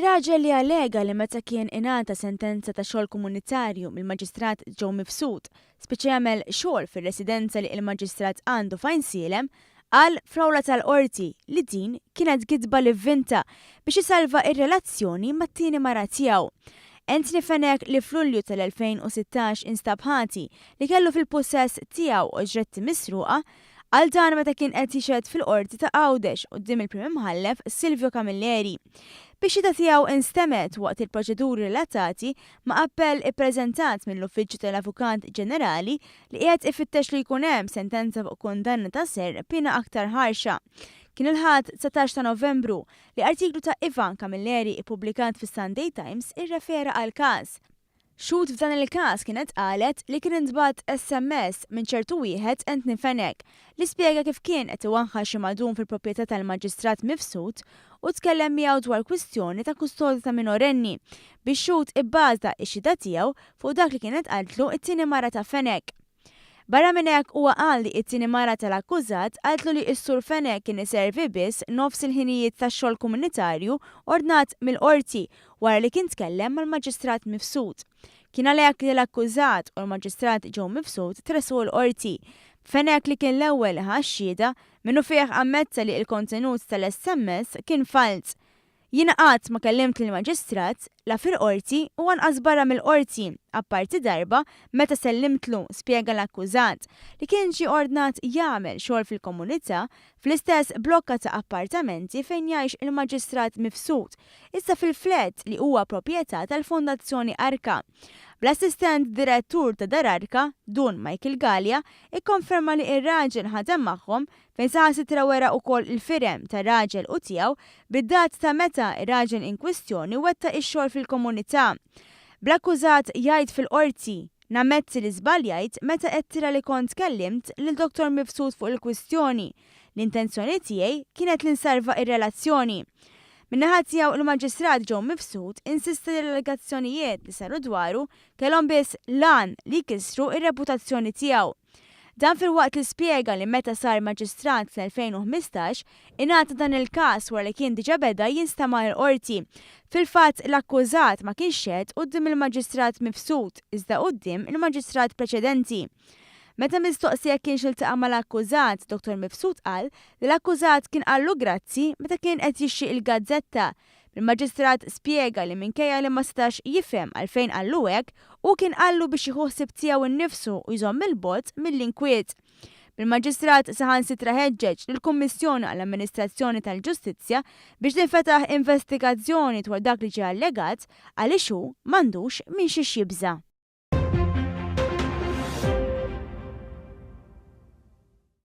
Ir-raġel li allega li meta kien ingħata sentenza ta' xogħol komunitarju mill-Maġistrat Joe Mifsud spiċċa jagħmel xogħol fir-residenza li l-Maġistrat għandu f'Għajnsielem qal fl-awla tal-Qorti li din kienet gidba li vvinta biex isalva r-relazzjoni mat-tieni mara tiegħu. Anthony Fenech li f'Lulju tal-2016 instab ħati li kellu fil-pussess tiegħu oġġetti misruqa, Qal dan meta kien qed jixhed fil-Qorti ta' Għawdex quddiem il-Prim Imħallef Silvio Camilleri. Bix-xhieda tiegħu instemgħet waqt il-proċeduri relatati ma' appell ippreżentat mill-Uffiċċju tal-Avukat Ġenerali li qiegħed ifittex li jkun hemm sentenza fuq kundanna ta' serq b'piena aktar ħarxa. Kien il-Ħadd 19 ta' Novembru li artiklu ta' Ivan Camilleri ippubblikat fis-Sunday Times irrefera għall-każ. Xhud f'dan il-każ kienet qalet li kien intbagħat SMS minn ċertu wieħed Anthony Fenech li spjega kif kien qed iwaħħal xi madum fil-proprjetà tal-Maġistrat Mifsud u tkellem miegħu dwar kwistjoni ta' kustodja ta' minorenni bix-xhud ibbaża x-xhieda tiegħu fuq dak li kienet qaltlu t-tieni mara ta' Fenech. Barra minn hekk huwa qal li t-tieni mara tal-akkużat qaltlu li s-Sur Fenech kien iservi biss nofs il-ħinijiet tax-xogħol komunitarju ordnat mill-Qorti wara li kien tkellem mal-Maġistrat Mifsud. Kien għalhekk li l-akkużat u l-Maġistrat Joe Mifsud tressqu l-Qorti. Fenech li kien l-ewwel li ħa x-xhieda, minnufih ammetta li l-kontenut tal-SMS kien falz. Jiena qatt ma kellimt lill-Maġistrat, la fil-Qorti u anqas barra mill-Qorti, apparti darba meta sellimtlu, spjega l-akkużat, li kien ġie ordnat jagħmel xogħol fil-komunità fl-istess blokka ta' appartamenti fejn jgħix il-Maġistrat Mifsud, iżda fil-flat li huwa proprjetà tal-Fondazzjoni Arka. Bl-Assistent Direttur ta' Dar Arka, Dun Michael Galea, ikkonferma li r-raġel ħadem magħhom fejn saħansitra wera wkoll il-firem tar-raġel u tiegħu bid-data ta' meta r-raġel inkwistjoni wettaq ix-xogħol fil-komunità. Bl-akkużat jgħid fil-Qorti, Nammetti li żbaljajt meta għedtilha li kont kellimt lil Dottor Mifsud fuq il-kwistjoni. L-intenzjoni tiegħi kienet li nsalva r-relazzjoni. Min-naħa tiegħu il-Maġistrat Joe Mifsud insista li l-allegazzjonijiet li saru dwaru kellhom biss l-għan li jkissru r-reputazzjoni tiegħu. Dan filwaqt li spjega li meta sar Maġistrat fl-2015, ingħata dan il-każ wara li kien diġà beda jinstema' l-Qorti. Fil-fatt, l-akkużat ma kienx xehed quddiem il-Maġistrat Mifsud, iżda quddiem il-Maġistrat preċedenti. Meta mistoqsi jekk kienx iltaqa' mal-akkużat, Dottor Mifsud qal li l-akkużat kien qallu grazzi meta kien qed jixtri il-gazzetta Il-Maġistrat spjega li minkejja li ma setax jifhem għalfejn qallu hekk, hu kien qallu biex jieħu ħsieb tiegħu nnifsu u jżomm 'il bogħod mill-inkwiet. Il-Maġistrat saħansitra ħeġġeġ lill-Kummissjoni għall-Amministrazzjoni tal-Ġustizzja biex tinfetaħ investigazzjoni dwar dak li ġie allegat għaliex hu m'għandux minn xiex jibża'.